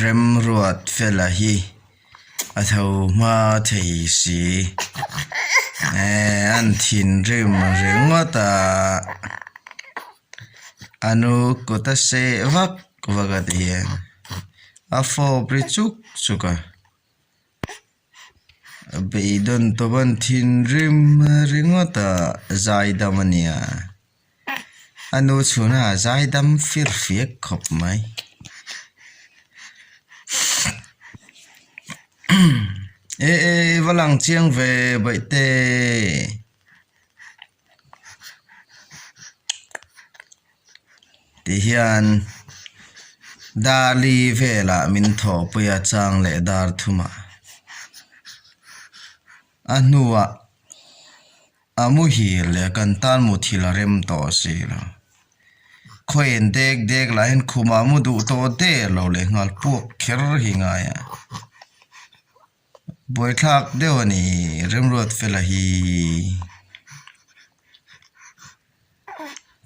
Remruat fela hi a tho hma thei si. Ehh an thinrim ringawt a, a nu kut a seh vak vak a ti hian a fawp ri chuk chuk a. Beidawn tawp an thinrim ringawt a zaidam a nia a nu chhunah a zaidam fir fiak khawp mai eh eh va lang chiang ve bawihte. Ti hian Dali velah min thawhpui a chang leh dar thumah a hnuah a muhil leh kan tan muthilh a rem tawh si lo. Khawiin dek dek lah hian khumah mu duh tawh der lo leh nghal puak kher hi ngai a. Buaithlak deuh a ni Remruat fela hi.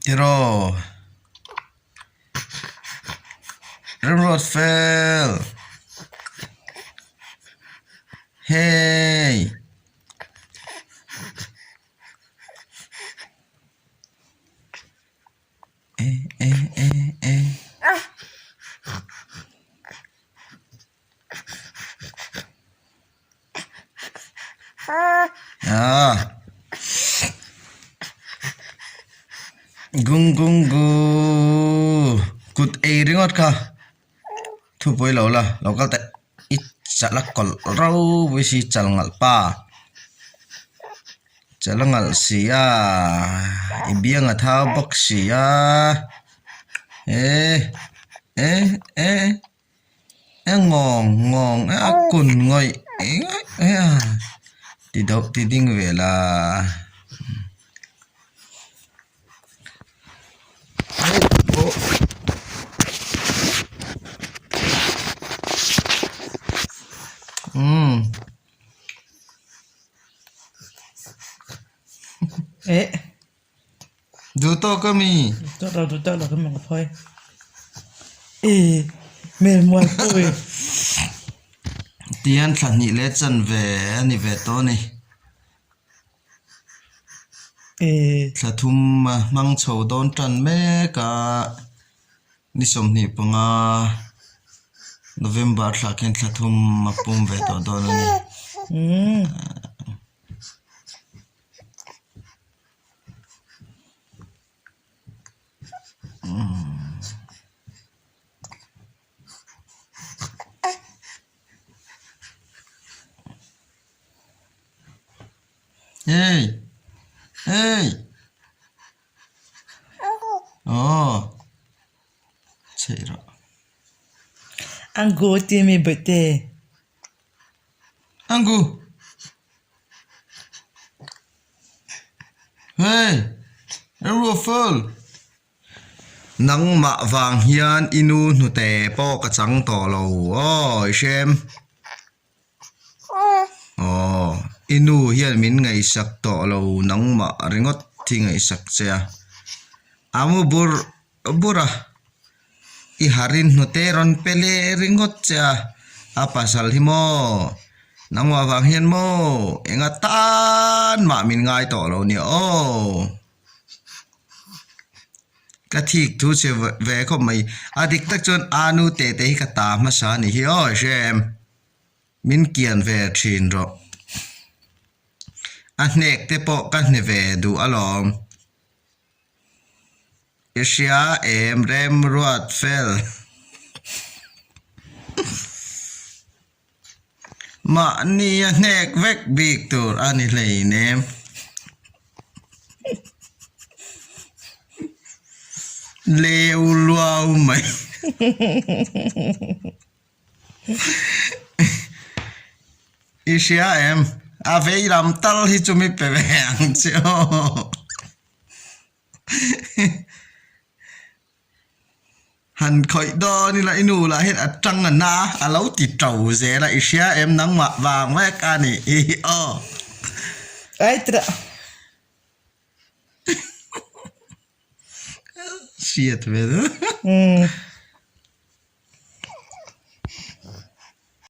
Tiraw Remruat fel Hey. Eh eh eh eh. Ah. Gung gung gu. Kut ei ringawt kha. Thupui lo la, lo kal teh. I chal a kawlh ropui si chal ngalh pa. Chal a ngalh si a, i biang a thau bawk si a. Eh eh eh. E ngawng ngawng e a kun ngawih ngawih mai a ti deuh ti ding ve la. Umm. Eh. Duh tawk a mi? Duh tawk lo, duh tawk lo kan mang phawi. E hmel mual pawh e. Tihian thla hnih leh chan ve a ni ve tawh a ni. E. Thla thum a hmang chho dawn tan mek a, ni 25 November thla khian thla thum a pum ve tawh dawn a ni. Umm. Hey! Hey! Aw chheih rawh. Angu timi bawihte. Angu! Hey! Ruffle! Nangmah vang hian i nu hnute pawh ka chang tawh lo aw i hrem. Aw, i nu hian min ngaihsak tawh lo nangmah ringawt hi ngaihsak che a. A mu bur bur a, i harin hnute rawn pe leh ringawt che a, a pasal hi maw nangmah vang hian maw enga tan mah min ngai tawh lo nia aw. Ka thik thu che ve khawp mai, a dik tak chuan a nu teh te hi ka ta hmasa a nih hi aw i hre em, min kian ve thin rawh. A hnek te pawh ka hne ve duh alawm. I hria em Remruat fel. Mahni a hnek vek bik tur a ni hleinem. Leu luau mai. I hria em? A vei lam tal hi chu mi pe ve ang che aw. Han khawih dawn ila i nu lah hian a tang a na a lo ti to zel a i hria em nangmah vang vek a nih hi aw. Ai tira. Hriat ve deuh. Umm.